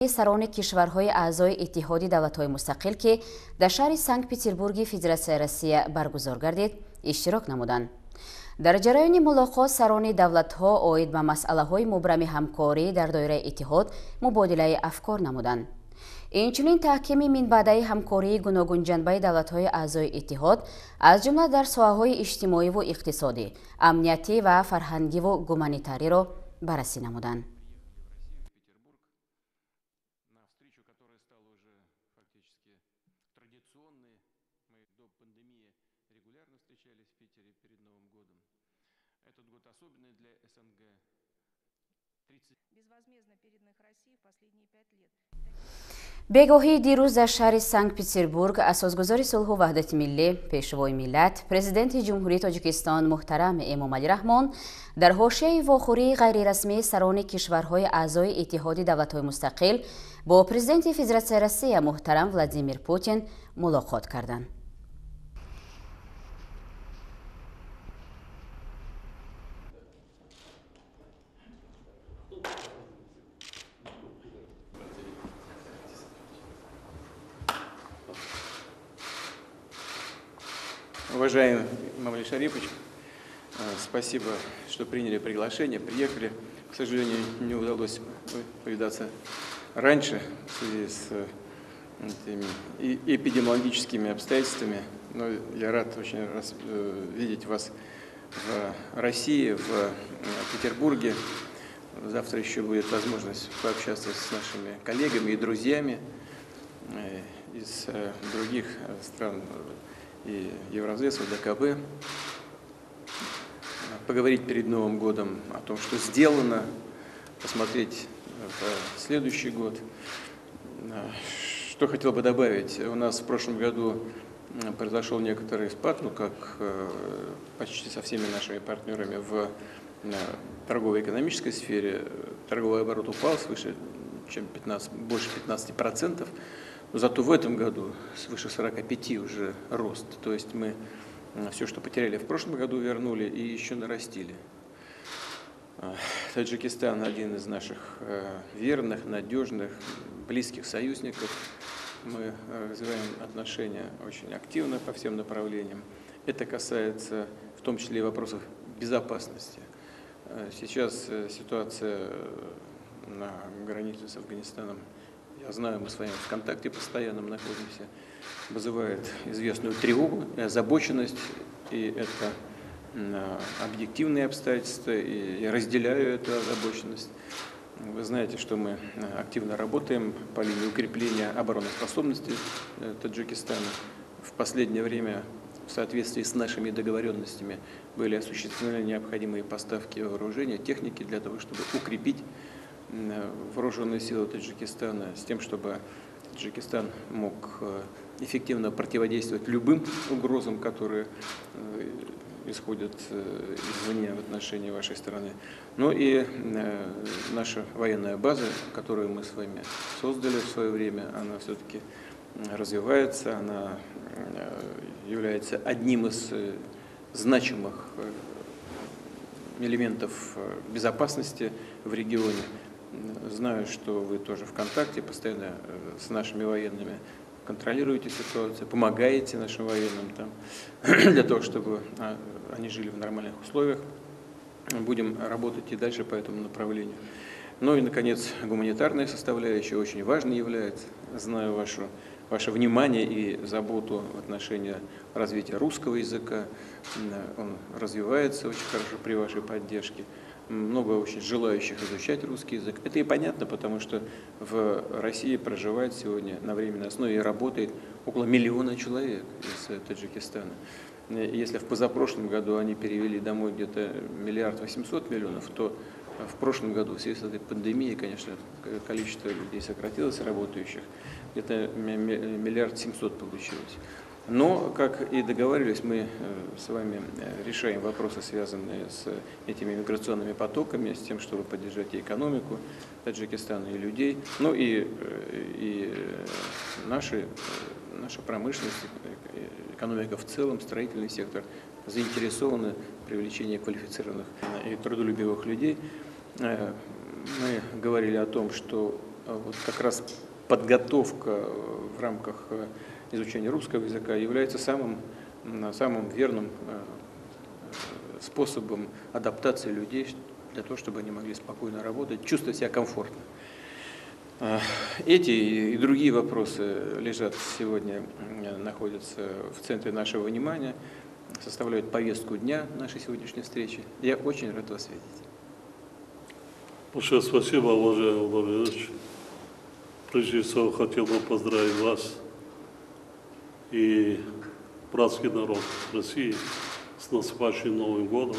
Сарони кишварҳои аъзои Иттиҳоди давлатҳои мустақил, ки дар шаҳри Санкт-Петербурги Федератсияи Россия баргузор гардид, иштирок намуданд. Дар ҷараёни мулоқот сарони давлатҳо оид ба масъалаҳои мубрами ҳамкорӣ дар доираи иттиҳод мубодилаи афкор намуданд. Инчунин таҳкими минбаъдаи ҳамкории гуногунҷанбаи давлатҳои аъзои иттиҳод, аз ҷумла дар соҳаҳои иҷтимоиву иқтисодӣ, амниятӣ ва фарҳангиву гуманитариро баррасӣ намуданд. Бегоҳии дирӯз дар шаҳри Санкт-Петербург асосгузори сулҳу ваҳдати миллӣ, пешвои миллат, президенти Ҷумҳурии Тоҷикистон муҳтарам Эмомалӣ Раҳмон дар ҳошияи вохӯрии ғайрирасмии сарони кишварҳои аъзои Иттиҳоди давлатҳои мустақил бо президенти Федератсияи Россия муҳтарам Владимир Путин мулоқот карданд. Уважаемый Эмомали Шарипович, спасибо, что приняли приглашение, приехали. К сожалению, не удалось повидаться раньше в связи с этими эпидемиологическими обстоятельствами, но я рад очень видеть вас в России, в Петербурге. Завтра еще будет возможность пообщаться с нашими коллегами и друзьями из других стран и Евразэс, ОДКБ, поговорить перед Новым годом о том, что сделано, посмотреть в следующий год. Что хотел бы добавить? У нас в прошлом году произошел некоторый спад, ну, как почти со всеми нашими партнерами в торгово-экономической сфере. Торговый оборот упал свыше, чем 15, больше 15%. Но зато в этом году свыше 45 уже рост. То есть мы все, что потеряли в прошлом году, вернули и еще нарастили. Таджикистан один из наших верных, надежных, близких союзников. Мы развиваем отношения очень активно по всем направлениям. Это касается в том числе и вопросов безопасности. Сейчас ситуация на границе с Афганистаном, я знаю, мы с вами в контакте постоянном находимся, вызывает известную тревогу, озабоченность, и это объективные обстоятельства, и я разделяю эту озабоченность. Вы знаете, что мы активно работаем по линии укрепления обороноспособности Таджикистана. В последнее время в соответствии с нашими договоренностями были осуществлены необходимые поставки вооружения, техники для того, чтобы укрепить вооруженные силы Таджикистана, с тем, чтобы Таджикистан мог эффективно противодействовать любым угрозам, которые исходят извне в отношении вашей страны. Ну и наша военная база, которую мы с вами создали в свое время, она все-таки развивается, она является одним из значимых элементов безопасности в регионе. Знаю, что вы тоже в контакте постоянно с нашими военными, контролируете ситуацию, помогаете нашим военным там, для того, чтобы они жили в нормальных условиях. Будем работать и дальше по этому направлению. Ну и, наконец, гуманитарная составляющая очень важной является. Знаю ваше внимание и заботу в отношении развития русского языка. Он развивается очень хорошо при вашей поддержке. Много очень желающих изучать русский язык. Это и понятно, потому что в России проживает сегодня на временной основе и работает около миллиона человек из Таджикистана. Если в позапрошлом году они перевели домой где-то 1 800 000 000, то в прошлом году в связи с этой пандемией, конечно, количество людей сократилось, работающих, где-то 1 700 000 000 получилось. Но, как и договаривались, мы с вами решаем вопросы, связанные с этими миграционными потоками, с тем, чтобы поддержать и экономику Таджикистана, и людей, ну и наша промышленность, экономика в целом, строительный сектор заинтересованы в привлечении квалифицированных и трудолюбивых людей. Мы говорили о том, что вот как раз подготовка в рамках изучения русского языка является самым верным способом адаптации людей для того, чтобы они могли спокойно работать, чувствовать себя комфортно. Эти и другие вопросы лежат сегодня, находятся в центре нашего внимания, составляют повестку дня нашей сегодняшней встречи. Я очень рад вас видеть. Большое спасибо, уважаемый Владимир Владимирович. Прежде всего, хотел бы поздравить вас и братский народ России с наступающим Новым годом.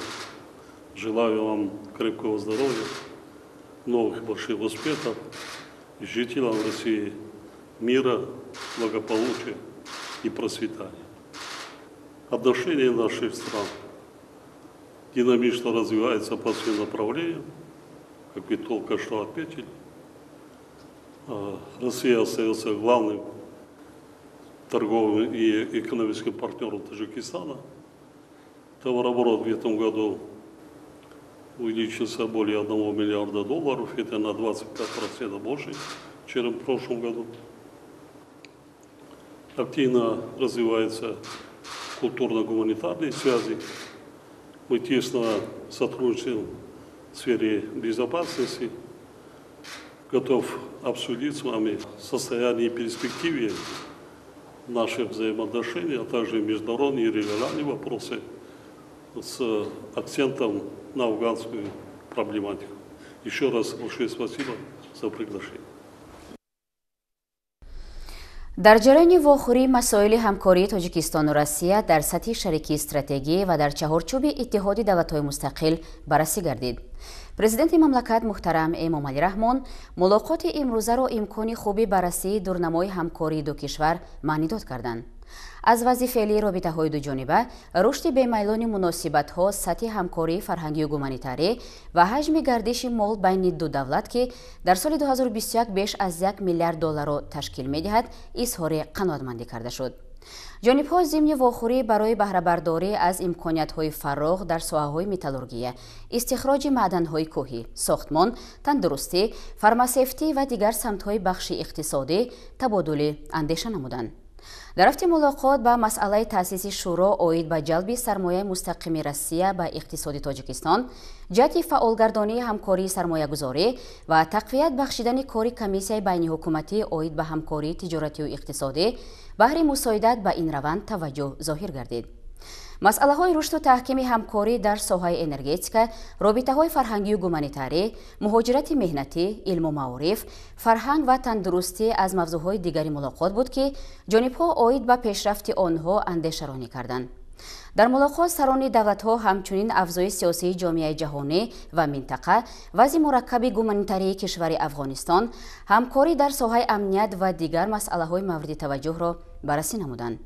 Желаю вам крепкого здоровья, новых больших успехов, жителям России мира, благополучия и процветания. Отношения наших стран динамично развиваются по всем направлениям, как вы только что отметили. Россия остается главным торговым и экономическим партнером Таджикистана. Товарооборот в этом году увеличился более 1 миллиарда долларов, это на 25% больше, чем в прошлом году. Активно развиваются культурно-гуманитарные связи. Мы тесно сотрудничаем в сфере безопасности. Готов обсудить с вами состояние и перспективы наших взаимоотношений, а также международные и региональные вопросы с акцентом на афганскую проблематику. Еще раз большое спасибо за приглашение. Дар ҷараёни вохӯрии масоили ҳамкории Тоҷикистону Россия дар сатҳи шарикии стратегӣ ва дар чаҳорчӯби Иттиҳоди давлатҳои мустақил баррасӣ гардид. Президенти мамлакат муҳтарам Эмомалӣ Раҳмон мулоқоти имрӯзаро имкони хуби баррасии дурнамои ҳамкории ду кишвар маънидод карданд. Аз вазъи феълии робитаҳои дуҷониба, рушди бемайлони муносибатҳо, сатҳи ҳамкории фарҳангию гуманитарӣ ва ҳаҷми гардиши мол байни ду давлат, ки дар соли 2021 беш аз 1 миллиард долларро ташкил медиҳад, изҳори қаноатмандӣ карда шуд. Ҷонибҳо зимни вохӯрӣ барои баҳрабардорӣ аз имкониятҳои фарроғ дар соҳаҳои металлургия, истихроҷи маъданҳои кӯҳӣ, сохтмон, тандурустӣ, фармасевтӣ ва дигар самтҳои бахши иқтисодӣ табодули андеша намуданд. Дар рафти мулоқот ба масъалаи таъсиси шӯро оид ба ҷалби сармояи мустақими Россия ба иқтисоди Тоҷикистон, ҷиҳати фаъолгардонии ҳамкории сармоягузорӣ ва тақвият бахшидани кори комиссияи байниҳукуматӣ оид ба ҳамкории тиҷоратию иқтисодӣ баҳри мусоидат ба ин раванд таваҷҷӯҳ зоҳир гардид. Масъалаҳои рушду таҳкими ҳамкорӣ дар соҳаи энергетика, робитаҳои фарҳангию гуманитарӣ, муҳоҷирати меҳнатӣ, илму маориф, фарҳанг ва тандурустӣ аз мавзӯъҳои дигари мулоқот буд, ки ҷонибҳо оид ба пешрафти онҳо андешаронӣ карданд. Дар мулоқот сарони давлатҳо ҳамчунин авзои сиёсии ҷомеаи ҷаҳонӣ ва минтақа, вазъи мураккаби гуманитарии кишвари Афғонистон, ҳамкорӣ дар соҳаи амният ва дигар масъалаҳои мавриди таваҷҷӯҳро баррасӣ намуданд.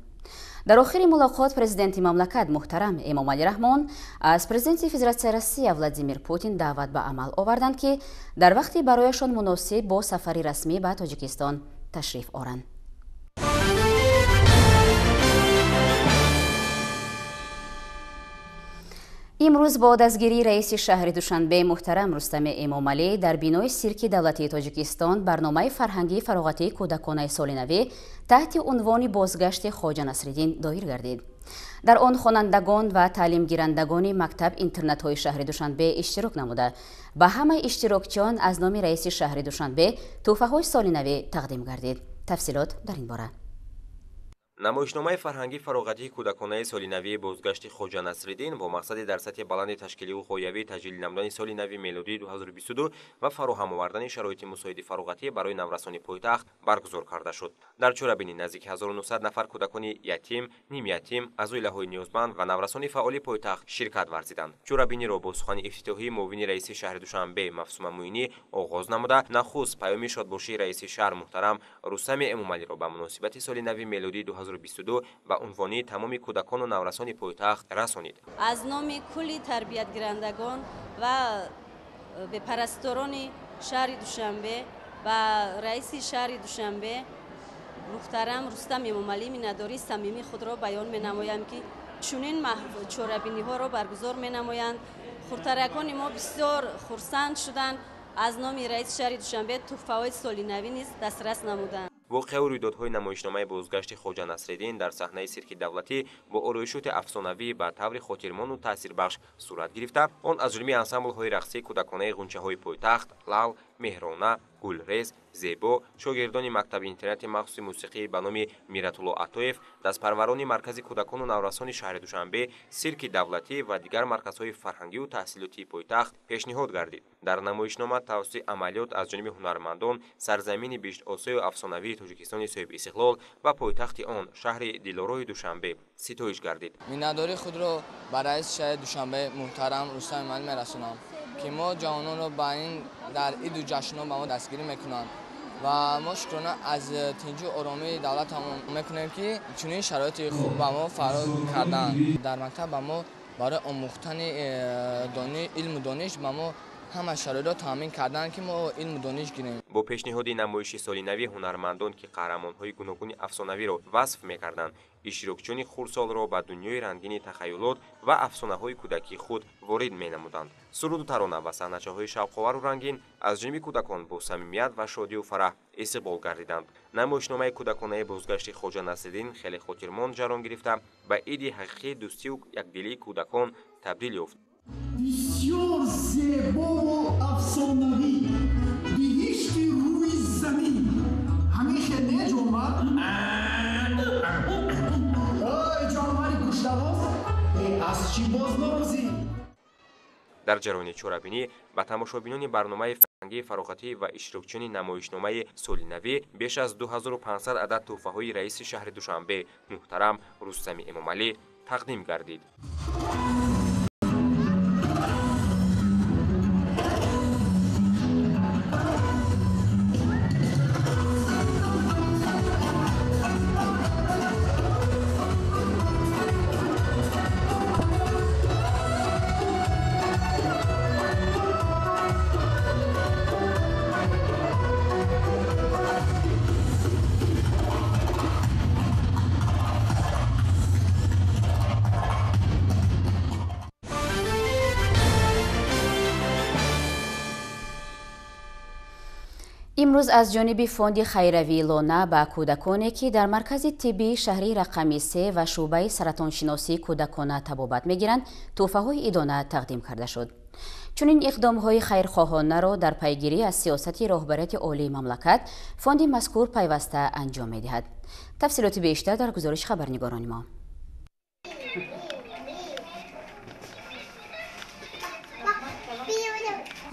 Дар охири мулоқот президенти мамлакат муҳтарам Эмомалӣ Раҳмон аз президенти Федератсияи Россия Владимир Путин даъват ба амал оварданд, ки дар вақти барояшон муносиб бо сафари расмӣ ба Тоҷикистон ташриф оранд. Имрӯз бо дастгирии раиси шаҳри Душанбе муҳтарам Рустами Эмомалӣ дар бинои Сирки давлатии Тоҷикистон барномаи фарҳангии фароғатии кӯдаконаи соли навӣ таҳти унвони бозгашти Хоҷа Насриддин доир гардид. Дар он хонандагон ва таълимгирандагони мактаб-интернатҳои шаҳри Душанбе иштирок намуда, ба ҳамаи иштирокчиён аз номи раиси шаҳри Душанбе тӯҳфаҳои соли навӣ тақдим гардид. Тафсилот дар ин бора. Намоишномаи фарҳангии фароғатии кӯдаконаи соли навии бозгашти Хоҷа Насриддин бо мақсади дар сатҳи баланди ташкиливу ғоявӣ таҷлил намудани соли нави мелодии 2022 ва фароҳам овардани шароити мусоиди фароғатӣ барои наврасони пойтахт баргузор карда шуд. Дар чорабинӣ наздики 1900 нафар кӯдакони ятим, нимятим, аз оилаҳои ниёзманд ва наврасони фаъоли пойтахт ширкат варзиданд. Чорабиниро бо сухани ифтитоҳии муовини раиси шаҳри Душанбе Мафсума Муинӣ оғоз намуда, нахуст паёми шодбошии раиси шаҳр муҳтарам Рустами Эмомалиро ба муносибати соли нави мелодии 2022 ба унвони тамоми кӯдакону наврасони пойтахт расонид. Аз номи кулли тарбиятгирандагон ва бепарасторони шаҳри Душанбе ва раиси шаҳри Душанбе муҳтарам Рустам Эмомалӣ миннатдории самимии худро баён менамоям, ки чунин чорабиниҳоро баргузор менамоянд. Хурдтаракони мо бисёр хурсанд шуданд. Аз номи раиси шаҳри Душанбе туҳфаҳои соли навӣ низ дастрас намуданд. Воқеаву рӯйдодҳои намоишномаи бозгашти Хоҷа Насриддин дар саҳнаи сирки давлатӣ бо ороишоти афсонавӣ ба таври хотирмону таъсирбахш сурат гирифта, он аз ҷониби ансамблҳои рақсии кӯдаконаи ғунчаҳои пойтахт, Лал, Меҳрона, Гулрез, Зебо, шогирдони мактаби интернати махсуси мусиқӣ ба номи Миратулло Атоев, дастпарварони маркази кӯдакону наврасони шаҳри Душанбе, сирки давлатӣ ва дигар марказҳои фарҳангию таҳсилотии пойтахт пешниҳод гардид. Дар намоишнома тавассути амалиёт аз ҷониби ҳунармандон сарзамини биҳиштосою афсонавии Тоҷикистони соҳибистиқлол ва пойтахти он шаҳри дилорои Душанбе ситоиш гардид. Миннатдории худро ба раиси шаҳри Душанбе муҳтарам Рустам Эмомалӣ мерасонам, ки мо ҷавононро ба ин дар иду ҷашнҳо ба мо дастгирӣ мекунанд ва мо шукрона аз тинҷу оромии давлатамон мекунем, ки чунин шароити хуб ба мо фаро карданд. Дар мактаб ба мо барои омӯхтани илму дониш ба мо ҳама шароитро таъмин карданд, ки мо илму дониш гирем. Бо пешниҳоди намоиши солинавӣ ҳунармандон, ки қаҳрамонҳои гуногуни афсонавиро васф мекарданд, иштирокчиёни хурдсолро ба дунёи рангини тахаюлот ва афсонаҳои кӯдакии худ ворид менамуданд. Суруду тарона ва саҳначаҳои шавқовару рангин аз ҷониби кӯдакон бо самимият ва шодию фараҳ истиқбол гардиданд. Намоишномаи кӯдаконаи бозгашти Хоҷа Насриддин хеле хотирмон ҷарон гирифта, ба иди ҳақиқии дӯстию якдилии кӯдакон табдил ёфт. Бисёр зебову афсонавӣ, биҳишти рӯи замин. Ҳамин хел не, ҷонвар? Ой, ҷонвари гӯшдароз, аз чӣ боз норозӣ? Дар ҷараёни чорабинӣ ба тамошобинони барномаи фарҳангии фароғатӣ ва иштирокчиёни намоишномаи солинавӣ беш аз 2500 адад туҳфаҳои раиси шаҳри Душанбе муҳтарам Рустами Эмомалӣ тақдим гардид. Имрӯз аз ҷониби фонди хайравии Лона ба кӯдаконе, ки дар маркази тиббии шаҳри рақами 3 ва шӯъбаи саратоншиносии кӯдакона табобат мегиранд, тӯҳфаҳои идона тақдим карда шуд. Чунин иқдомҳои хайрхоҳонаро дар пайгирӣ аз сиёсати роҳбарияти олии мамлакат фонди мазкур пайваста анҷом медиҳад. Тафсилоти бештар дар гузориши хабарнигорони мо.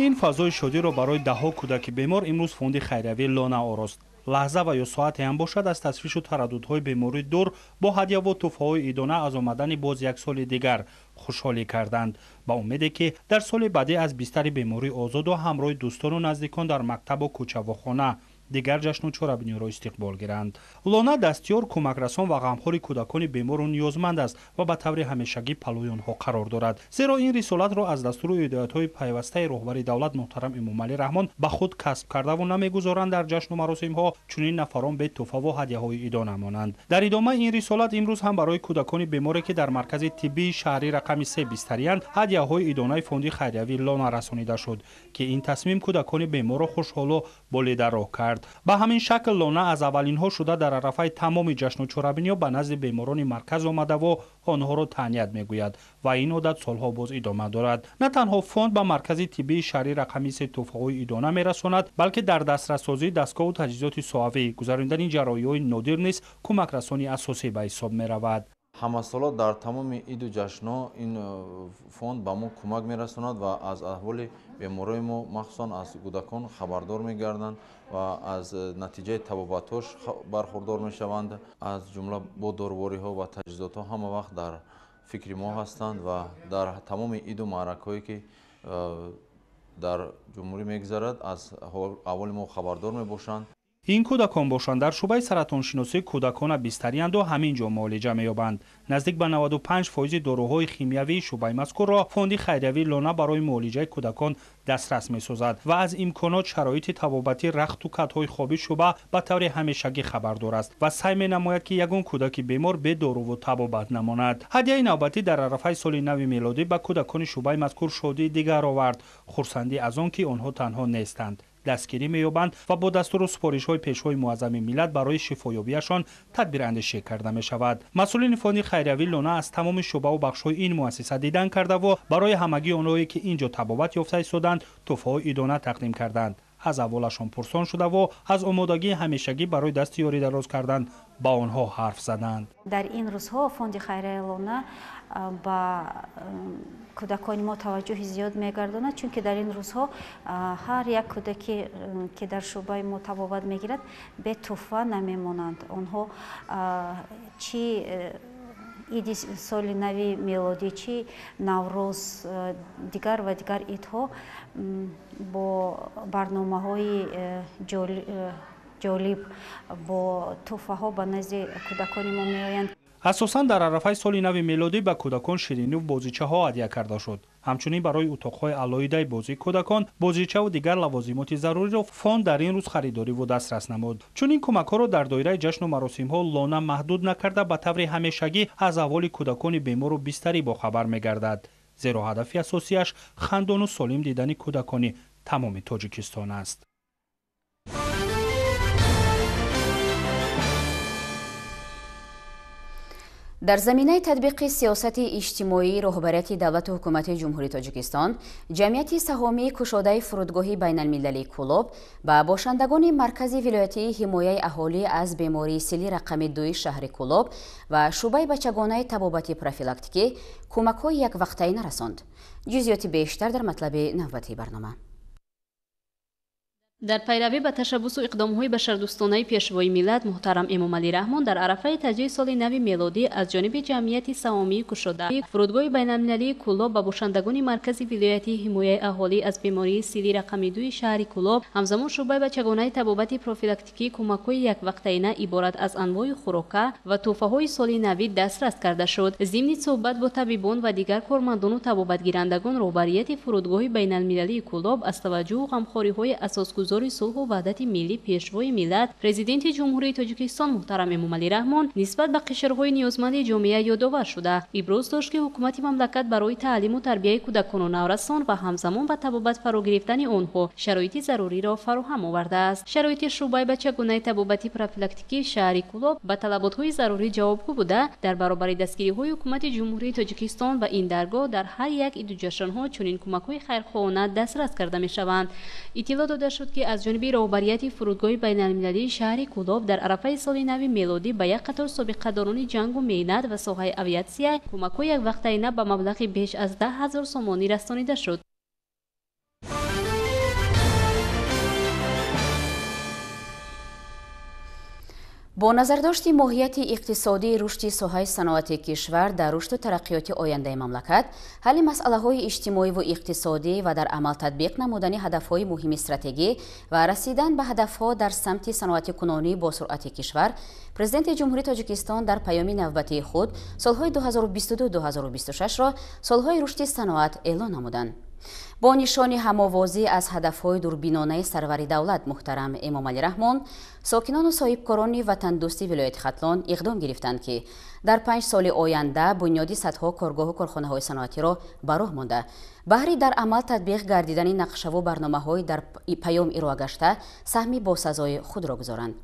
Ин фазои шодиро барои даҳҳо кӯдаки бемор имрӯз фонди хайриявии Лона орост. Лаҳза ва ё соате ҳам бошад аз ташвишу тараддудҳои беморӣ дур бо ҳадяву тӯҳфаҳои идона аз омадани боз як соли дигар хушҳолӣ карданд, ба умеде ки дар соли баъдӣ аз бистари беморӣ озоду ҳамроҳи дӯстону наздикон дар мактабу кӯчаву хона дигар ҷашну чорабиниро истиқбол гиранд. Лона дастёр, кӯмакрасон ва ғамхори кӯдакони бемору ниёзманд аст ва ба таври ҳамешагӣ палӯи онҳо қарор дорад. Зеро ин рисолатро аз дастуру ҳидоятҳои пайвастаи роҳбари давлат муҳтарам Эмомалӣ Раҳмон ба худ касб кардаву намегузоранд дар ҷашну маросимҳо чунин нафарон бе тӯҳфаву ҳадяҳои идона монанд. Дар идомаи ин рисолат имрӯз ҳам барои кӯдакони беморе, ки дар маркази тиббии шаҳрӣ рақами 3 бистариянд, ҳадяҳои идонаи фонди хайриявии Лона расонида шуд, ки ин тасмим кӯдакони беморро хушҳолу болида роҳ кард. Ба ҳамин шакл Лона аз аввалинҳо шуда дар арафаи тамоми ҷашну чорабиниҳо ба назди беморони марказ омадаву онҳоро таҳният мегӯяд ва ин одат солҳо боз идома дорад. На танҳо фонд ба маркази тиббии шаҳрӣ рақами 3 тӯҳфаҳои идона мерасонад, балки дар дастрассозии дастгоҳу таҷҳизоти соҳавӣ, гузарондани ҷарроҳиҳои нодир низ кӯмакрасони асосӣ ба ҳисоб меравад. Ҳамасола дар тамоми иду ҷашнҳо ин фонд ба мо кӯмак мерасонад ва аз аҳволи беморои мо, махсусан аз кӯдакон, хабардор мегарданд ва аз натиҷаи табобатҳош бархурдор мешаванд. Аз ҷумла бо дорувориҳо ва таҷҳизотҳо ҳама вақт дар фикри мо ҳастанд ва дар тамоми иду маъракаҳое ки дар ҷумҳурӣ мегузарад, аз аҳволи мо хабардор мебошанд. Ин кӯдакон бошанд дар шӯъбаи саратоншиносии кӯдакона бистариянду ҳамин ҷо муолиҷа меёбанд. Наздик ба 95% доруҳои химиявии шӯъбаи мазкурро фонди хайриявии Лона барои муолиҷаи кӯдакон дастрас месозад ва аз имконот, шароити табобатӣ, рахту катҳои хоби шӯъба ба таври ҳамешагӣ хабардор аст ва саъй менамояд, ки ягон кӯдаки бемор бе доруву табобат намонад. Ҳадияи навбатӣ дар арафаи соли нави мелодӣ ба кӯдакони шӯъбаи мазкур шодии дигар овард. Хурсандӣ аз он, ки онҳо танҳо нестанд, дастгирӣ меёбанд ва бо дастуру супоришҳои Пешвои муаззами миллат барои шифоёбиашон тадбирандешӣ карда мешавад. Масъулини фонди хайриявии Лона аз тамоми шӯъбаву бахшҳои ин муассиса дидан кардаву барои ҳамагии онҳое, ки ин ҷо табобат ёфта истоданд, тӯҳфаҳои идона тақдим карданд. Аз аҳволашон пурсон шудаву аз омодагии ҳамешагӣ барои дасти ёрӣ дароз кардан ба онҳо ҳарф заданд. Дар ин рӯзҳо фонди хайрияи Лона ба кӯдакони мо таваҷҷӯҳи зиёд мегардонад, чунки дар ин рӯзҳо ҳар як кӯдаке, ки дар шӯъбаи мо табобат мегирад, бе тӯҳфа намемонанд. Онҳо чӣ иди соли нави мелодӣ, чӣ Наврӯз, дигар ва дигар идҳо бо барномаҳои ҷолиб, бо тӯҳфаҳо ба назди кӯдакони мо меоянд. Асосан дар арафаи соли нави мелодӣ ба кӯдакон шириниву бозичаҳо ҳадя карда шуд. Ҳамчунин барои утоқҳои алоҳидаи бозии кӯдакон бозичаву дигар лавозимоти заруриро фонд дар ин рӯз харидориву дастрас намуд. Чунин кӯмакҳоро дар доираи ҷашну маросимҳо Лона маҳдуд накарда, ба таври ҳамешагӣ аз аҳволи кӯдакони бемору бистарӣ бохабар мегардад, зеро ҳадафи асосиаш хандону солим дидани кӯдакони тамоми Тоҷикистон аст. Дар заминаи татбиқи сиёсати иҷтимоии роҳбарияти давлату ҳукумати Ҷумҳурии Тоҷикистон, ҷамъияти саҳомии кушодаи фурудгоҳи байналмилалии Кӯлоб ба бошандагони маркази вилоятии ҳимояи аҳолӣ аз бемории сили рақами 2 шаҳри Кӯлоб ва шӯъбаи бачагонаи табобати профилактикӣ кӯмакҳои яквақтаӣ нарасонд. Ҷузъиёти бештар дар матлаби навбатии барнома. Дар пайравӣ ба ташаббусу иқдомҳои башардӯстонаи Пешвои миллат муҳтарам Эмомалӣ Раҳмон дар арафаи таҷлили соли нави мелодӣ аз ҷониби ҷамъияти саҳомии кушода фурудгоҳи байналмилалии Кӯлоб ба бошандагони маркази вилоятии ҳимояи аҳолӣ аз бемории сили рақами 2 шаҳри Кӯлоб, ҳамзамон шӯъбаи бачагонаи табобати профилактикӣ кӯмакҳои яквақтаина иборат аз анвои хӯрока ва тӯҳфаҳои соли навӣ дастрас карда шуд. Зимни суҳбат бо табибон ва дигар кормандону табобатгирандагон, роҳбарияти фурудгоҳи байналмилалии Кӯлоб аз таваҷҷӯҳу ғамхориҳои асосгузори сулҳу ваҳдати миллӣ Пешвои миллат, Президенти Ҷумҳурии Тоҷикистон муҳтарам Эмомалӣ Раҳмон нисбат ба қишрҳои ниёзманди ҷомеа ёдовар шуда, иброз дошт, ки ҳукумати мамлакат барои таълиму тарбияи кӯдакону наврасон ва ҳамзамон ба табобат фаро гирифтани онҳо шароити заруриро фароҳам овардааст. Шароити шӯъбаи бачагонаи табобати профилактикии шаҳри Кӯлоб ба талаботҳои зарурӣ ҷавобгӯ буда, дар баробари дастгириҳои ҳукумати Ҷумҳурии Тоҷикистон ба ин даргоҳ дар ҳар як иду ҷашнҳо чунин кӯмакҳои хайрхоҳона дастрас карда мешаванд. Иттилоъ дода шуд, ки аз ҷониби роҳбарияти фурудгоҳи байналмилалии шаҳри Кӯлоб дар арафаи соли нави мелодӣ ба як қатор собиқадорони ҷангу меҳнат ва соҳаи авиатсия кӯмакҳои яквақтаина ба маблағи беш аз 10 000 сомонӣ расонида шуд. Бо назардошти моҳияти иқтисодии рушди соҳаи саноати кишвар дар рушду тараққиёти ояндаи мамлакат, ҳалли масъалаҳои иҷтимоиву иқтисодӣ ва дар амал татбиқ намудани ҳадафҳои муҳими стратегӣ ва расидан ба ҳадафҳо дар самти саноатикунонии босуръати кишвар, Президенти Ҷумҳурии Тоҷикистон дар паёми навбатии худ солҳои 2022-2026-ро солҳои рушди саноат эълон намуданд. Бо нишони ҳамовозӣ аз ҳадафҳои дурбинонаи сарвари давлат муҳтарам Эмомалӣ Раҳмон, сокинону соҳибкорони ватандӯсти вилояти Хатлон иқдом гирифтанд, ки дар 5 соли оянда бунёди садҳо коргоҳу корхонаҳои саноатиро ба роҳ монда, баҳри дар амал татбиқ гардидани нақшаву барномаҳои дар паём ироа гашта саҳми босазои худро гузоранд.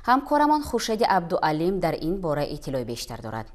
Ҳамкорамон Хуршеди Абдуалим дар ин бора иттилои бештар дорад.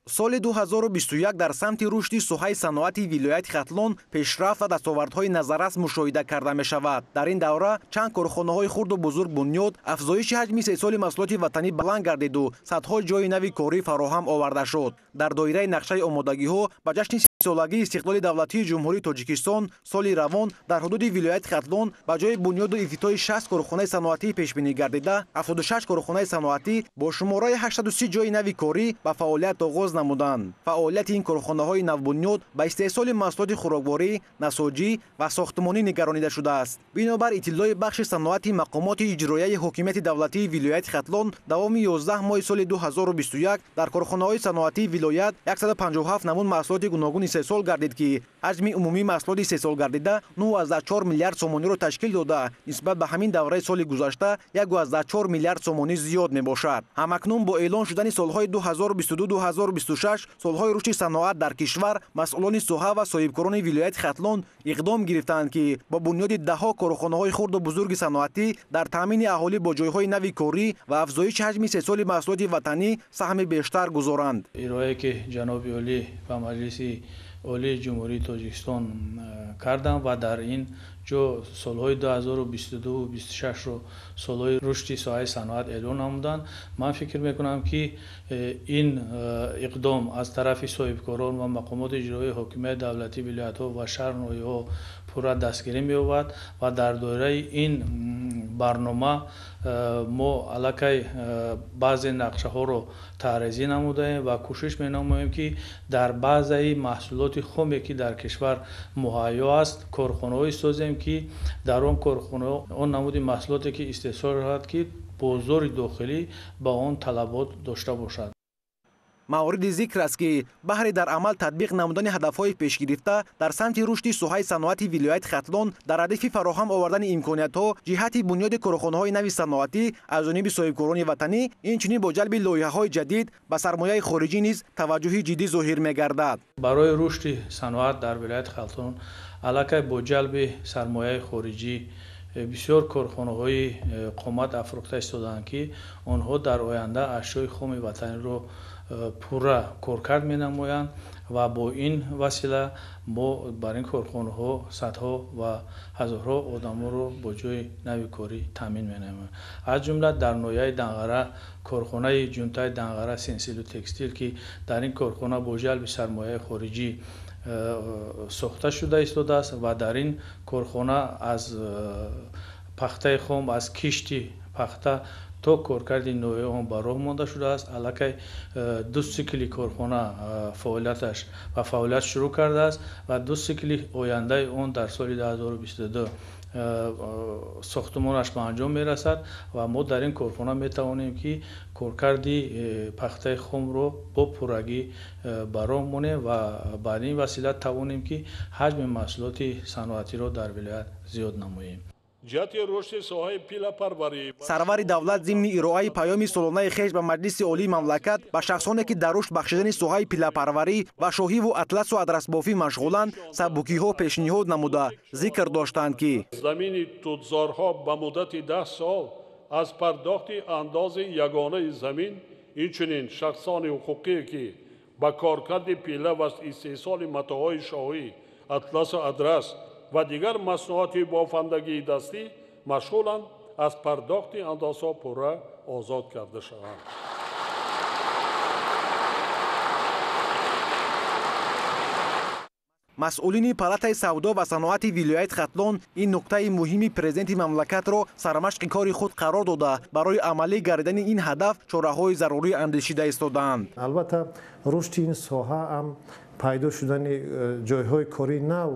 Соли 2021 дар самти рушди соҳаи саноати вилояти Хатлон пешрафт ва дастовардҳои назаррас мушоҳида карда мешавад. Дар ин давра чанд корхонаҳои хурду бузург бунёд, афзоиши ҳаҷми истеҳсоли маҳсулоти ватанӣ баланд гардиду садҳо ҷойи нави корӣ фароҳам оварда шуд. Дар доираи нақшаи омодагиҳо ба ҷашни 30-солагии истиқлоли давлатии Ҷумҳурии Тоҷикистон соли равон дар ҳудуди вилояти Хатлон ба ҷои бунёду ифтитоҳи 60 корхонаи саноатӣ пешбинӣ гардида, 76 корхонаи саноатӣ бо шумораи 830 ҷойи нави корӣ ба фаъолият оғоз намуданд. Фаъолияти ин корхонаҳои навбунёд ба истеҳсоли маҳсулоти хӯрокворӣ, насоҷӣ ва сохтмонӣ нигаронида шудааст. Бинобар иттилои бахши саноати мақомоти иҷроияи ҳокимияти давлатии вилояти Хатлон, давоми 11 моҳи соли 2021 дар корхонаҳои саноатии вилоят 157 намуд маҳсулоти гуногун истеҳсол гардид, ки ҳаҷми умумии маҳсулоти истеҳсол гардида 9,4 миллиард сомониро ташкил дода, нисбат ба ҳамин давраи соли гузашта 1,4 миллиард сомонӣ зиёд мебошад. Ҳамакнун бо эълон шудани солҳои 2022-2026 солҳои рушди саноат дар кишвар, масъулони соҳа ва соҳибкорони вилояти Хатлон иқдом гирифтаанд, ки бо бунёди даҳҳо корхонаҳои хурду бузурги саноатӣ дар таъмини аҳолӣ бо ҷойҳои нави корӣ ва афзоиши ҳаҷми истеҳсоли маҳсулоти ватанӣ саҳми бештар гузоранд. Ироае ки ҷаноби олӣ ба Маҷлиси Олии Ҷумҳурии Тоҷикистон кардам ва дар ин ҷо солҳои 2022-26-ро солҳои рушди соҳаи саноат эълон намуданд. Ман фикр мекунам, ки ин иқдом аз тарафи соҳибкорон ва мақомоти иҷроии ҳокимияти давлатии вилоятҳо ва шаҳр ноҳияҳо пурра дастгирӣ меёбад ва дар доираи ин барнома мо аллакай баъзе нақшаҳоро таҳризӣ намудаем ва кӯшиш менамоем, ки дар баъзаи маҳсулоти хоме, ки дар кишвар муҳайё аст, корхонаҳое созем, ки дар он корхонаҳо он намуди маҳсулоте, ки истеҳсол шавад, ки бозори дохилӣ ба он талабот дошта бошад. Мавриди зикр аст, ки баҳри дар амал татбиқ намудани ҳадафҳои пешгирифта дар самти рушди соҳаи саноати вилояти Хатлон дар радифи фароҳам овардани имкониятҳо ҷиҳати бунёди корхонаҳои нави саноатӣ аз ҷониби соҳибкорони ватанӣ, инчунин бо ҷалби лоиҳаҳои ҷадид ба сармояи хориҷӣ низ таваҷҷӯҳи ҷиддӣ зоҳир мегардад. Барои рушди саноат дар вилояти Хатлон аллакай бо ҷалби сармояи хориҷӣ бисёр корхонаҳои қомат афрӯхта истодаанд, ки онҳо дар оянда ашёи хоми ватаниро пурра коркард менамоянд ва бо ин васила мо бар ин корхонаҳо садҳо ва ҳазорҳо одамонро бо ҷойи нави корӣ таъмин менамоянд. Аз ҷумла дар ноҳияи Данғара корхонаи ҷунтаи Данғара Сенсилу Текстил, ки дар ин корхона бо ҷалби сармояи хориҷӣ сохта шуда истодааст ва дар ин корхона аз пахтаи хом, аз кишти пахта то коркарди ноҳияи он ба роҳ монда шудааст. Аллакай ду сикли корхона фаъолияташ ба фаъолият шурӯъ кардааст ва ду сикли ояндаи он дар соли 2022 сохтмонаш ба анҷом мерасад ва мо дар ин корхона метавонем, ки коркарди пахтаи хомро бо пуррагӣ ба роҳ монем ва бар ин васила тавонем, ки ҳаҷми маҳсулоти саноатиро дар вилоят зиёд намоем. ҷиҳати рушди соҳаи пиллапарварӣ. Сарвари давлат зимни ироаи паёми солонаи хеш ба Маҷлиси Олии мамлакат ба шахсоне, ки дар рушд бахшидани соҳаи пиллапарварӣ ва шоҳиву атласу адрасбофӣ машғуланд, сабукиҳо пешниҳод намуда, зикр доштанд, ки замини тутзорҳо ба муддати 10 сол аз пардохти андози ягонаи замин, инчунин шахсони ҳуқуқие, ки ба коркарди пилла ва истеҳсоли матоъҳои шоҳӣ, атласу адрас ва дигар маснуоти бофандагии дастӣ машғуланд, аз пардохти андозҳо пурра озод карда шаванд. Масъулини палатаи савдо ва саноати вилояти Хатлон ин нуктаи муҳими президенти мамлакатро сармашқи кори худ қарор дода, барои амалӣ гардидани ин ҳадаф чораҳои зарурӣ андешида истодаанд. Албатта, рушди ин соҳа ҳам пайдо шудани ҷойҳои кории нав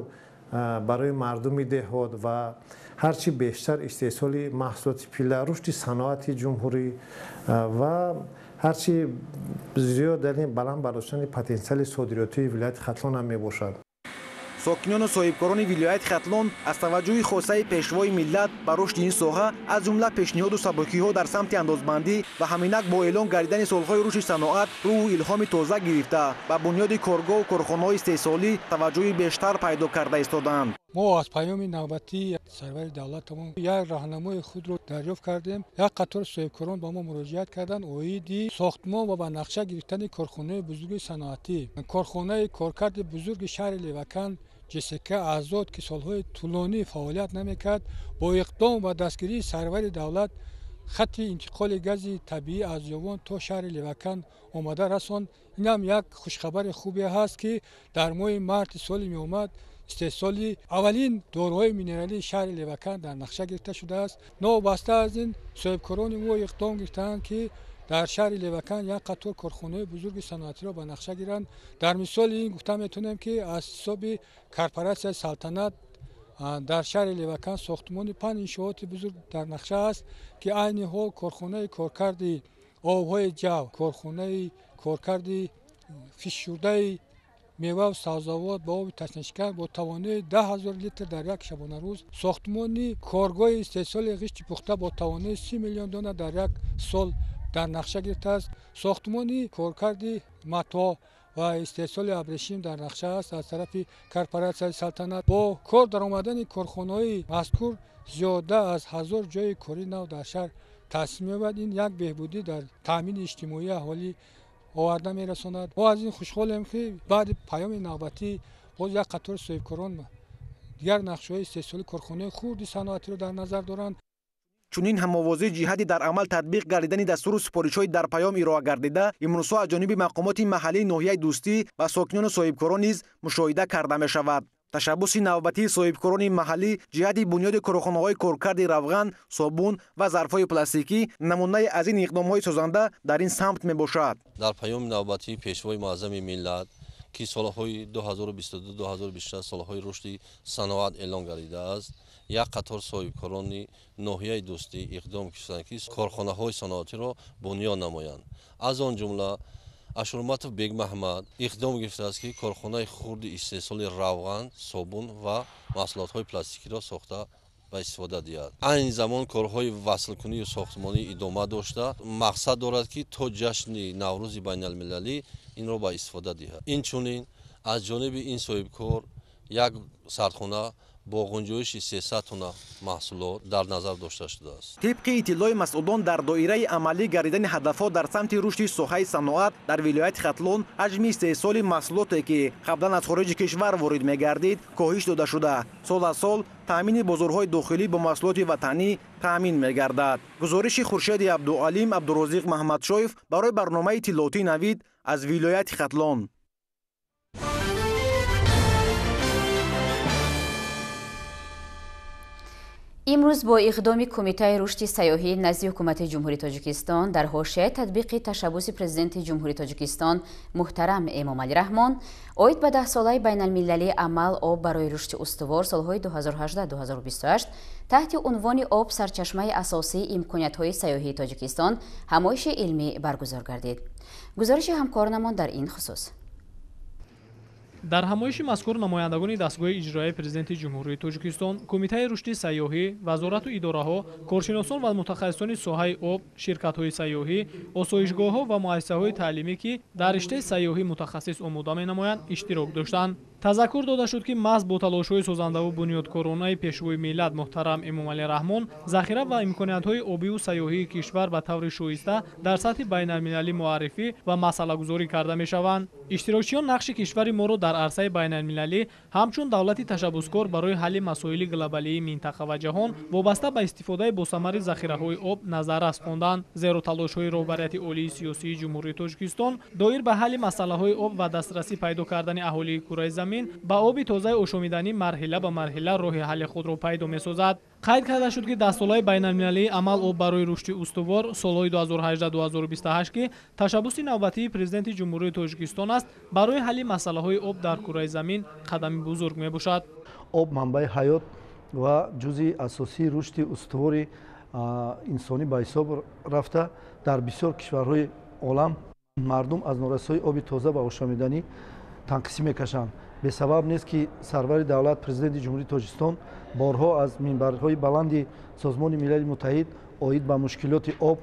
барои мардуми деҳот ва ҳарчи бештар истеҳсоли маҳсулоти пилла, рушди саноати ҷумҳурӣ ва ҳарчи зиёд дар ин баланд бардоштани потенсиали содиротии вилояти Хатлон ҳам мебошад. Сокинону соҳибкорони вилояти Хатлон аз таваҷҷӯҳи хосаи пешвои миллат ба рушди ин соҳа, аз ҷумла пешниҳоду сабукиҳо дар самти андозбандӣ ва ҳаминак бо эълон гардидани солҳои рушди саноат рӯҳу илҳоми тоза гирифта, ба бунёди коргоҳу корхонаҳои истеҳсолӣ таваҷҷӯҳи бештар пайдо карда истодаанд. Мо аз паёми навбатии сарвари давлатамон як роҳнамои худро дарёфт кардем. Як қатор соҳибкорон ба мо муроҷиат карданд оиди сохтмон ва ба нақша гирифтани корхонаи бузурги саноатӣ. Корхонаи коркарди бузурги шаҳри Леваканд ЖСК Азод, ки солҳои тӯлонӣ фаъолият намекард, бо иқдом ва дастгирии сарвари давлат Хатти интиқоли гази табиӣ аз Ёвон то шаҳри Леваканд омада расонд. Инам як хушхабари хубе ҳаст, ки дар моҳи марти соли меомад истеҳсоли аввалин доруҳои минералии шаҳри Леваканд дар нақша гирифта шудааст. Новобаста аз ин, соҳибкорони мо иқдом гирифтаанд, ки дар шаҳри Леваканд як қатор корхонаҳои бузурги саноатиро ба нақша гиранд. Дар мисоли ин гуфта метавонем, ки аз ҳисоби корпоратсияи Салтанат дар шаҳри Леваканд сохтмони 5 иншооти бузург дар нақша аст, ки айни ҳол корхонаи коркарди обҳои ҷав, корхонаи коркарди фишурдаи меваву сабзавот ба оби ташнашикан бо тавоноии 10 000 литр дар як шабонарӯз, сохтмони коргоҳи истеҳсоли ғишти пухта бо тавоноии 30 миллион дона дар як сол дар нақша гирифтааст, сохтмони коркарди матоъ ва истеҳсоли абрешим дар нақша аст аз тарафи корпоратсияи Салтанат. Бо кор даромадани корхонаҳои мазкур зиёда аз 1000 ҷойи кори нав дар шаҳр таъсис меёбад. Ин як беҳбудӣ дар таъмини иҷтимоии аҳолӣ оварда мерасонад. Мо аз ин хушҳолем, ки баъди паёми навбатӣ боз як қатори соҳибкорон дигар нақшаҳои истеҳсоли корхонаҳои хурди саноатиро дар назар доранд. Чунин ҳамовозӣ ҷиҳати дар амал татбиқ гардидани дастуру супоришҳои дар паём ироа гардида имрӯзҳо аз ҷониби мақомоти маҳаллии ноҳияи Дӯстӣ ва сокинону соҳибкорон низ мушоҳида карда мешавад. Ташаббуси навбатии соҳибкорони маҳаллӣ ҷиҳати бунёди корхонаҳои коркарди равған, собун ва зарфҳои пластикӣ намунаи аз ин иқдомҳои созанда дар ин самт мебошад. Дар паёми навбатии Пешвои муаззами миллат, ки солҳои 2022-2026 солҳои рушди саноат эълон гардидааст, як қатор соҳибкорони ноҳияи Дӯстӣ иқдом карданд, ки корхонаҳои саноатиро бунёд намоянд. Аз он ҷумла Ашурматов Бегмаҳмад иқдом гирифтааст, ки корхонаи хурди истеҳсоли равған, собун ва маҳсулотҳои пластикиро сохта ба истифода диҳад. Айни замон корҳои васлкунию сохтмонӣ идома дошта, мақсад дорад, ки то ҷашни Наврӯзи байналмилалӣ инро ба истифода диҳад. Инчунин аз ҷониби ин соҳибкор як сардхона бо гунҷоиши 300 тонна маҳсулот дар назар дошта шудааст. Тибқи иттилои масъулон, дар доираи амалӣ гардидани ҳадафҳо дар самти рушди соҳаи саноат дар вилояти Хатлон ҳаҷми истеҳсоли маҳсулоте, ки қаблан аз хориҷи кишвар ворид мегардид, коҳиш дода шуда, сол аз сол таъмини бозорҳои дохилӣ бо маҳсулоти ватанӣ таъмин мегардад. Гузориши Хуршеди Абдуалим, Абдурозиқ Маҳмадшоев барои барномаи иттилоотии Навид аз вилояти Хатлон. Имрӯз бо иқдоми Кумитаи рушди сайёҳӣ назди Ҳукумати Ҷумҳурии Тоҷикистон дар ҳошияи татбиқи ташаббуси Президенти Ҷумҳурии Тоҷикистон муҳтарам Эмомалӣ Раҳмон оид ба 10-солаи байналмилалии амал об барои рушди устувор солҳои 2018-2028 таҳти унвони об сарчашмаи асосии имкониятҳои сайёҳии Тоҷикистон ҳамоиши илмӣ баргузор гардид. Гузориши ҳамкоронамон дар ин хусус. Дар ҳамоиши мазкур намояндагони дастгоҳи иҷроияи Президенти Ҷумҳурии Тоҷикистон, Кумитаи рушди сайёҳӣ, вазорату идораҳо, коршиносон ва мутахассисони соҳаи об, ширкатҳои сайёҳӣ, осоишгоҳҳо ва муассисаҳои таълимӣ, ки дар риштаи сайёҳӣ мутахассис омода менамоянд, иштирок доштанд. Тазаккур дода шуд, ки маҳз бо талошҳои созандаву бунёдкоронаи Пешвои миллат муҳтарам Эмомалӣ Раҳмон захира ва имкониятҳои обиву сайёҳии кишвар ба таври шоиста дар сатҳи байналмилалӣ муаррифӣ ва масъалагузорӣ карда мешаванд. Иштирокчиён нақши кишвари моро дар арсаи байналмилалӣ ҳамчун давлати ташаббускор барои ҳалли масоили глобалии минтақа ва ҷаҳон вобаста ба истифодаи босамари захираҳои об назаррас хонданд, зеро талошҳои роҳбарияти олии сиёсии Ҷумҳурии Тоҷикистон доир ба ҳалли масъалаҳои об ва дастрасӣ пайдо кардани аҳолии кураи замин ба оби тозаи ошомиданӣ марҳила ба марҳила роҳи ҳалли худро пайдо месозад. Қайд карда шуд, ки 10-солаи байналмилалии амал об барои рушди устувор солҳои 2018-2028, ки ташаббуси навбатии Президенти Ҷумҳурии Тоҷикистон аст, барои ҳалли масъалаҳои об дар кураи замин қадами бузург мебошад. Об манбаи ҳаёт ва ҷузъи асосии рушди устувори инсонӣ ба ҳисоб рафта, дар бисёр кишварҳои олам мардум аз норасоии оби тоза ва ошомиданӣ танқисӣ мекашанд. Бесабаб нест, ки сарвари давлат, Президенти Ҷумҳурии Тоҷикистон борҳо аз минбарҳои баланди Созмони Милали Муттаҳид оид ба мушкилоти об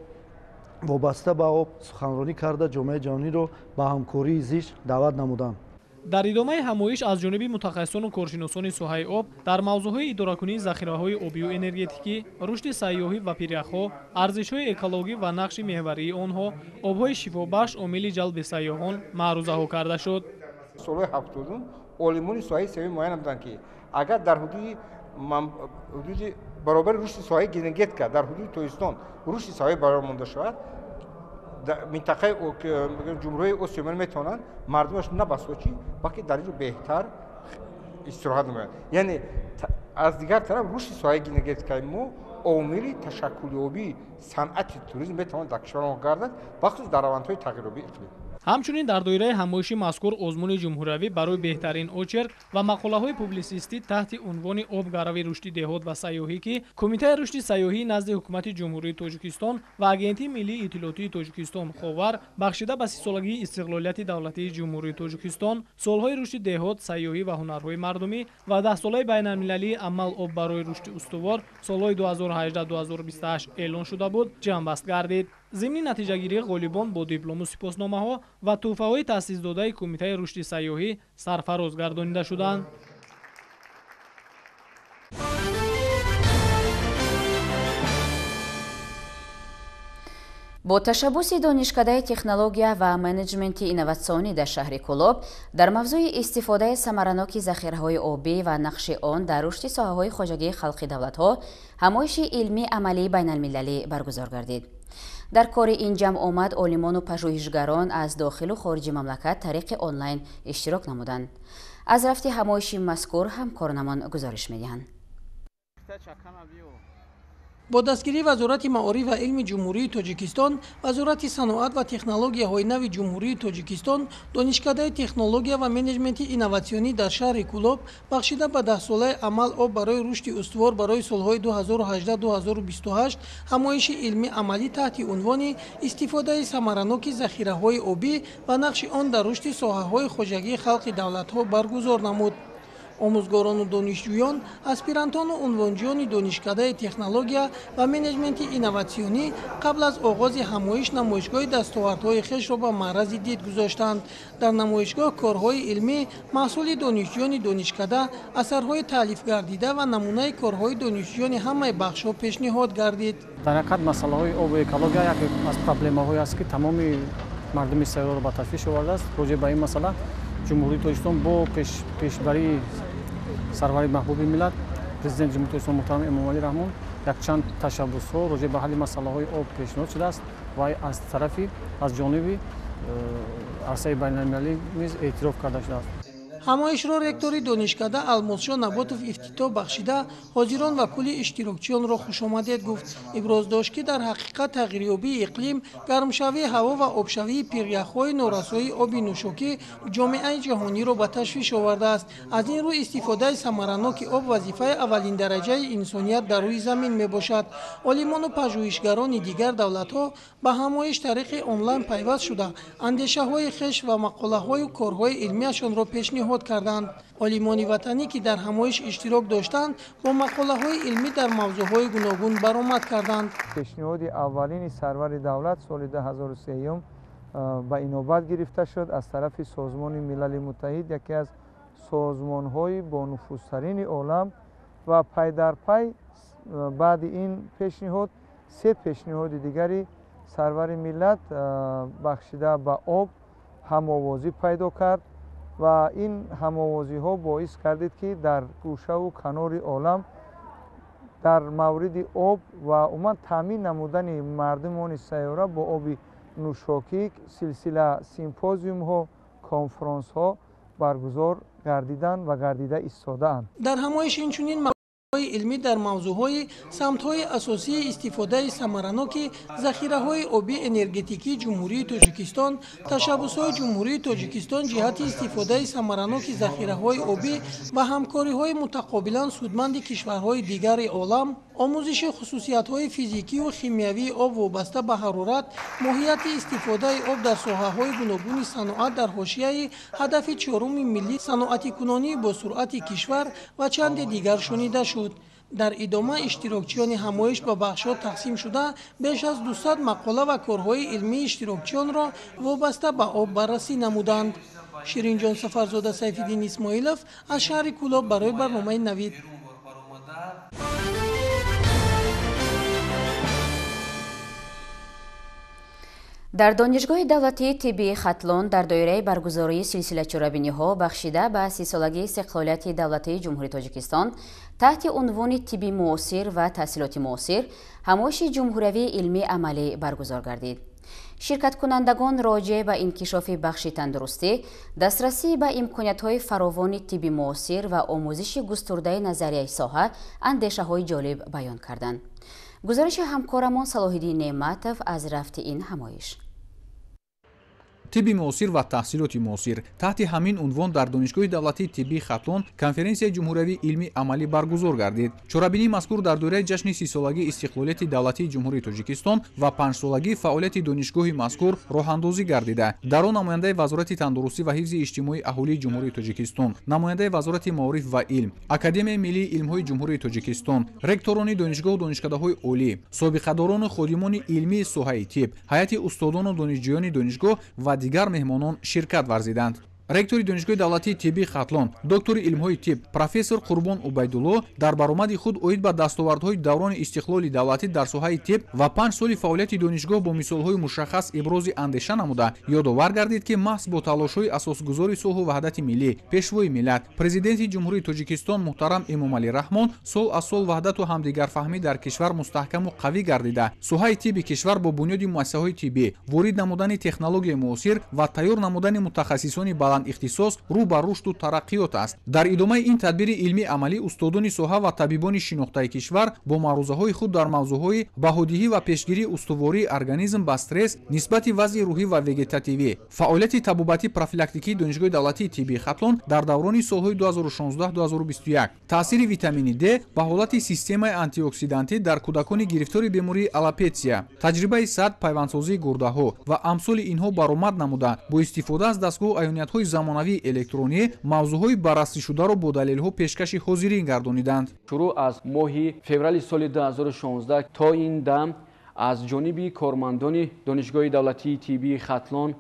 вобаста ба об суханронӣ карда, ҷомеаи ҷаҳониро ба ҳамкории зич даъват намуданд. Дар идомаи ҳамоиш аз ҷониби мутахассисону коршиносони соҳаи об дар мавзӯъҳои идоракунии захираҳои обию энергетикӣ, рушди сайёҳӣ ва пиряхҳо, арзишҳои экологӣ ва нақши меҳварии онҳо, обҳои шифобахш омили ҷалби сайёҳон маърузаҳо карда шуд. Солҳои 70-ум олимони соҳаи сайёҳӣ муайян намуданд, ки агар дар ҳудуди Баробари рушди соҳаи энергетика дар ҳудуди Тоҷикистон рушди соҳаи барор монда шавад, минтақаи ҷумҳурии Осиёи Миёна метавонанд мардумаш на ба Сочи, балки дар инҷо беҳтар истироҳат намоянд. Яъне аз дигар тараф рушди соҳаи энергетикаи мо омили ташаккулёбии санъати туризм метавонад дар кишвари мо гардад, бахусус дар равандҳои тағйирёбии иқлим. Ҳамчунин дар доираи ҳамоиши мазкур озмуни ҷумҳуриявӣ барои беҳтарин очерк ва мақолаҳои публисистӣ таҳти унвони об гарави рушди деҳот ва сайёҳӣ, ки Кумитаи рушди сайёҳӣ назди Ҳукумати Ҷумҳурии Тоҷикистон ва Агентии миллии иттилоотии Тоҷикистон Ховар бахшида ба 30-солагии истиқлолияти давлатии Ҷумҳурии Тоҷикистон, солҳои рушди деҳот, сайёҳӣ ва ҳунарҳои мардумӣ ва 10-солаи байналмилалии амал об барои рушди устувор солҳои 2018-2028 эълон шуда буд, ҷамъбаст гардид. Зимни натиҷагирии ғолибон бо диплому сипосномаҳо ва тӯҳфаҳои таъсисдодаи Кумитаи рушди сайёҳӣ сарфароз гардонида шуданд. Бо ташаббуси Донишкадаи технология ва менеҷменти инноватсионӣ дар шаҳри Кӯлоб дар мавзӯи истифодаи самараноки захираҳои обӣ ва нақши он дар рушди соҳаҳои хоҷагии халқи давлатҳо ҳамоиши илмии амалии байналмилалӣ баргузор гардид. Дар кори ин ҷамъомад олимону пажӯҳишгарон аз дохилу хориҷи мамлакат тариқи онлайн иштирок намуданд. Аз рафти ҳамоиши мазкур ҳамкоронамон гузориш медиҳанд. Бо дастгирии Вазорати маориф ва илми Ҷумҳурии Тоҷикистон, Вазорати саноат ва технологияҳои нави Ҷумҳурии Тоҷикистон, Донишкадаи технология ва менеҷменти инноватсионӣ дар шаҳри Кӯлоб бахшида ба 10-солаи амал об барои рушди устувор барои солҳои 2018-2028 ҳамоиши илмӣ амалӣ таҳти унвони истифодаи самараноки захираҳои обӣ ва нақши он дар рушди соҳаҳои хоҷагии халқи давлатҳо баргузор намуд. Омӯзгорону донишҷӯён, аспирантону унвонҷӯёни Донишкадаи технология ва менеҷменти инноватсионӣ қабл аз оғози ҳамоиш намоишгоҳи дастовардҳои хешро ба маърази дид гузоштанд. Дар намоишгоҳ корҳои илмӣ, маҳсули донишҷӯёни донишкада, асарҳои таълифгардида ва намунаи корҳои донишҷӯёни ҳамаи бахшҳо пешниҳод гардид. Дар ҳақиқат масъалаҳои обу экология яке аз проблемаҳое аст, ки тамоми мардуми сайёраро ба ташвиш овардааст. Роҷеъ ба ин масъала Ҷумҳурии Тоҷикистон бо пешбарии сарвари маҳбуби миллат, Президенти Ҷумҳурии Тоҷикистон муҳтарам Эмомалӣ Раҳмон якчанд ташаббусҳо роҷеъ ба ҳалли масъалаҳои об пешниҳод шудааст ва аз ҷониби арсаи байналмилалӣ низ эътироф карда шудааст. Ҳамоишро ректори донишкада Алмосшо Наботов ифтитоҳ бахшида, ҳозирон ва кулли иштирокчиёнро хушомадед гуфт. Иброз дошт, ки дар ҳақиқат тағйирёбии иқлим, гармшавии ҳаво ва обшавии пиряхҳои норасоии оби нӯшокӣ ҷомеаи ҷаҳониро ба ташвиш овардааст. Аз ин рӯ истифодаи самараноки об вазифаи аввалиндараҷаи инсоният дар рӯи замин мебошад. Олимону пажӯҳишгарони дигар давлатҳо ба ҳамоиш тариқи онлайн пайваст шуда, андешаҳои хеш ва мақолаҳою корҳои илмиашонро пешниҳод карданд. Олимони ватанӣ, ки дар ҳамоиш иштирок доштанд, бо мақолаҳои илмӣ дар мавзӯъҳои гуногун баромад карданд. Пешниҳоди аввалини сарвари давлат соли 2003 ба инобат гирифта шуд аз тарафи Созмони Милали Муттаҳид, яке аз созмонҳои бонуфузтарини олам, ва пай дар пай баъди ин пешниҳод се пешниҳоди дигари сарвари миллат бахшида ба об ҳамовозӣ пайдо кард ва ин ҳамовозиҳо боис кардид, ки дар гӯшаву канори олам дар мавриди об ва умуман таъмин намудани мардумони сайёра бо оби нӯшокӣ силсила симпозиумҳо, конфронсҳо баргузор гардиданд ва гардида истодаанд. Дар ҳамоиш инчунин илмӣ дар мавзӯъҳои самтҳои асосии истифодаи самараноки захираҳои обии энергетикии Ҷумҳурии Тоҷикистон, ташаббусҳои Ҷумҳурии Тоҷикистон ҷиҳати истифодаи самараноки захираҳои обӣ ва ҳамкориҳои мутақобилан судманди кишварҳои дигари олам, омӯзиши хусусиятҳои физикию химиявии об вобаста ба ҳарорат, моҳияти истифодаи об дар соҳаҳои гуногуни саноат дар ҳошияи ҳадафи чоруми миллӣ саноатикунонии босуръати кишвар ва чанде дигар шунида шуд. Дар идома иштирокчиёни ҳамоиш ба бахшҳо тақсим шуда, беш аз 200 мақола ва корҳои илмии иштирокчиёнро вобаста ба об баррасӣ намуданд. Ширинҷон Сафарзода, Сайфиддин Исмоилов аз шаҳри Кӯлоб барои барномаи Навид. Дар Донишгоҳи давлатии тиббии Хатлон дар доираи баргузории силсила чорабиниҳо бахшида ба 30-солагии истиқлолияти давлатии Ҷумҳурии Тоҷикистон таҳти унвони тибби муосир ва таҳсилоти муосир ҳамоиши ҷумҳуриявии илмии амалӣ баргузор гардид. Ширкаткунандагон роҷеъ ба инкишофи бахши тандурустӣ, дастрасӣ ба имкониятҳои фаровони тибби муосир ва омӯзиши густурдаи назарияи соҳа андешаҳои ҷолиб баён карданд. Гузориши ҳамкорамон Салоҳиддин Неъматов аз рафти ин ҳамоиш. Тибби муосир ва таҳсилоти муосир таҳти ҳамин унвон дар Донишгоҳи давлатии тиббии Хатлон конференсияи ҷумҳуриявии илмии амалӣ баргузор гардид. Чорабинии мазкур дар доираи ҷашни 30-солагии истиқлолияти давлатии Ҷумҳурии Тоҷикистон ва 5-солагии фаъолияти донишгоҳи мазкур роҳандозӣ гардида. Дар он намояндаи Вазорати тандурустӣ ва ҳифзи иҷтимоии аҳолии Ҷумҳурии Тоҷикистон, намояндаи Вазорати маориф ва илм, Академияи миллии илмҳои Ҷумҳурии Тоҷикистон, ректорони донишгоҳу донишкадаҳои олӣ, собиқадорону ходимони илмии соҳаи тиб, ҳайати устодону донишҷӯёни донишгоҳ ва дигар меҳмонон ширкат варзиданд. Ректори Донишгоҳи давлатии тиббии Хатлон, доктори илмҳои тиб, профессор Қурбон Убайдулло дар баромади худ оид ба дастовардҳои даврони истиқлоли давлатӣ дар соҳаи тиб ва 5 соли фаъолияти донишгоҳ бо мисолҳои мушаххас ибрози андеша намуда, ёдовар гардид, ки маҳз бо талошҳои асосгузори сулҳу ваҳдати миллӣ, пешвои миллат, президенти Ҷумҳурии Тоҷикистон муҳтарам Эмомалӣ Раҳмон сол аз сол ваҳдату ҳамдигарфаҳмӣ дар кишвар мустаҳкаму қавӣ гардида, соҳаи тибби кишвар бо бунёди муассисаҳои тиббӣ, ворид намудани технологияи муосир ва тайёр намудани мутахассисони баланд ихтисос рӯ ба рушду тараққиёт аст. Дар идомаи ин тадбири илмии амалӣ устодони соҳа ва табибони шинохтаи кишвар бо маърузаҳои худ дар мавзӯъҳои баҳодиҳӣ ва пешгирии устувории организм ба стресс, нисбати вазъи рӯҳӣ ва вегетативӣ, фаъолияти табобатӣ профилактикии Донишгоҳи давлатии тиббии Хатлон дар даврони солҳои 2016-2021, таъсири витамини Д ба ҳолати системаи антиоксидантӣ дар кӯдакони гирифтори бемории алопетсия, таҷрибаи сад пайвандсозии гурдаҳо ва амсоли инҳо баромад намуда, бо истифода аз дастгоҳу аёниятҳои замонавии электронӣ мавзӯъҳои баррасӣшударо бо далелҳо пешкаши ҳозирин гардониданд. Шурӯъ аз моҳи феврали соли 2016 то ин дам аз ҷониби кормандони Донишгоҳи давлатии тиббии Хатлон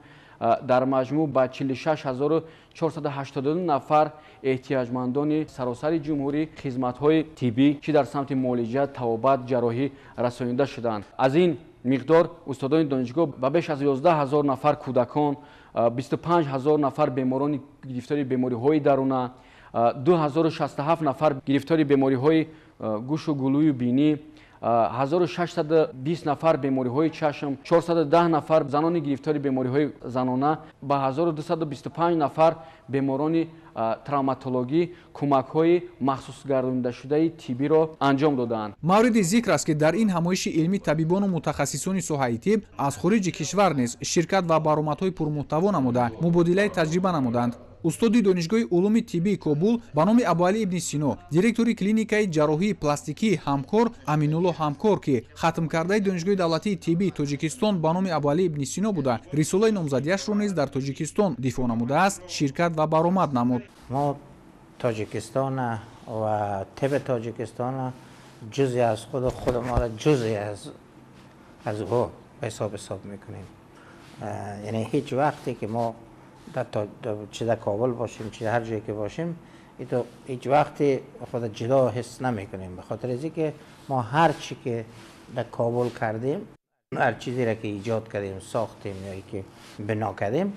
дар маҷмӯъ ба 46482 нафар эҳтиёҷмандони саросари ҷумҳурӣ хизматҳои тиббӣ чӣ дар самти муолиҷа, табобат, ҷарроҳӣ расонида шуданд. Аз ин миқдор устодони донишгоҳ ба беш аз 11 000 нафар кӯдакон, 25 000 нафар беморони гирифтори бемориҳои даруна, 2067 нафар гирифтори бемориҳои гӯшу гулӯю бинӣ, 1620 нафар бемориҳои чашм, 410 нафар занони гирифтори бемориҳои занона, ба 1225 нафар беморони травматологӣ кӯмакҳои махсусгардонидашудаи тиббиро анҷом додаанд. Мавриди зикр аст, ки дар ин ҳамоиши илмӣ табибону мутахассисони соҳаи тиб аз хориҷи кишвар низ ширкат ва баромадҳои пурмуҳтаво намуда, мубодилаи таҷриба намуданд. Устоди Донишгоҳи улуми тиббии Кобул ба номи Абуалӣ ибни Сино, директори клиникаи ҷарроҳии пластикии Ҳамкор Аминулло Ҳамкор, ки хатмкардаи Донишгоҳи давлатии тиббии Тоҷикистон ба номи Абуалӣ ибни Сино буда, рисолаи номзадияшро низ дар Тоҷикистон дифоъ намудааст, ширкат ва баромад намуд. Мо Тоҷикистон ва тибби Тоҷикистон ҷузъе аз худ моро ҷузъе аз ӯ ба ҳисоб мекунем. Яъне ҳеҷ вақте ки мо چه در کابل باشیم چه هر جایی که باشیم هیچ وقتی خود جدا حس نمی کنیم، به خاطر از اینکه ما هر چی که در کابل کردیم، هر چیزی را که ایجاد کردیم، ساختیم یا که بنا کردیم،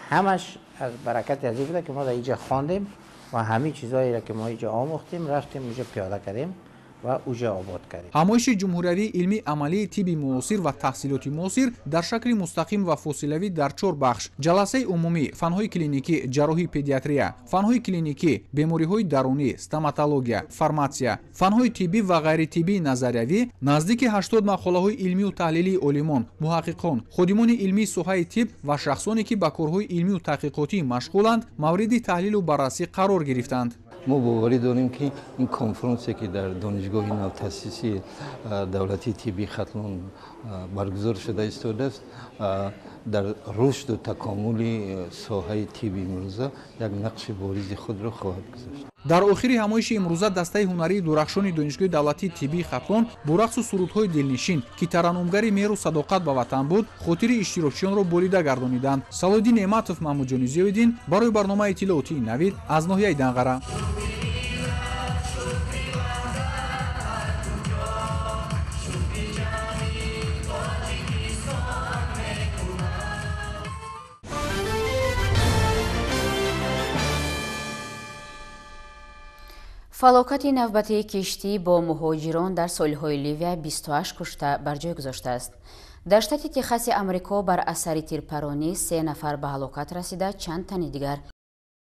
همش از برکت از این بوده که ما در اینجا خواندیم و همه چیزایی را که ما اینجا آموختیم رفتیم اونجا پیاده کردیم ва уҷа обод кардем. Ҳамоиши ҷумҳуриявии илмии амалии тибби муосир ва таҳсилоти муосир дар шакли мустақим ва фосилавӣ дар 4 бахш: ҷаласаи умумӣ, фанҳои клиникӣ, ҷарроҳии педиатрия, фанҳои клиникӣ, бемориҳои дарунӣ, стоматология, фарматсия, фанҳои тиббӣ ва ғайритиббии назариявӣ наздики 80 мақолаҳои илмию таҳлилии олимон, муҳаққиқон, ходимони илмии соҳаи тиб ва шахсоне ки ба корҳои илмию таҳқиқотӣ машғуланд, мавриди таҳлилу баррасӣ қарор гирифтанд. Мо боварӣ дорем, ки ин конференсия, ки дар Донишгоҳи навтаъсиси давлатии тиббии Хатлон баргузор шуда истодааст, дар рушду такомули соҳаи тибби имрӯза як нақши боризи худро хоҳад гузошт. Дар охири ҳамоиши имрӯза дастаи ҳунарии дурахшони Донишгоҳи давлатии тиббии Хатлон бо рақсу сурудҳои дилнишин, ки тараннумгари меҳру садоқат ба ватан буд, хотири иштирокчиёнро болида гардониданд. Салоҳиддин Неъматов, Маҳмудҷони Зиёиддин барои барномаи иттилоотии Навид аз ноҳияи Данғара. Фалокати навбатии киштӣ бо муҳоҷирон дар соҳилҳои Ливия 28 кушта бар ҷой гузоштааст. Дар штати Техаси Амрико бар асари тирпаронӣ се нафар ба ҳалокат расида, чанд тани дигар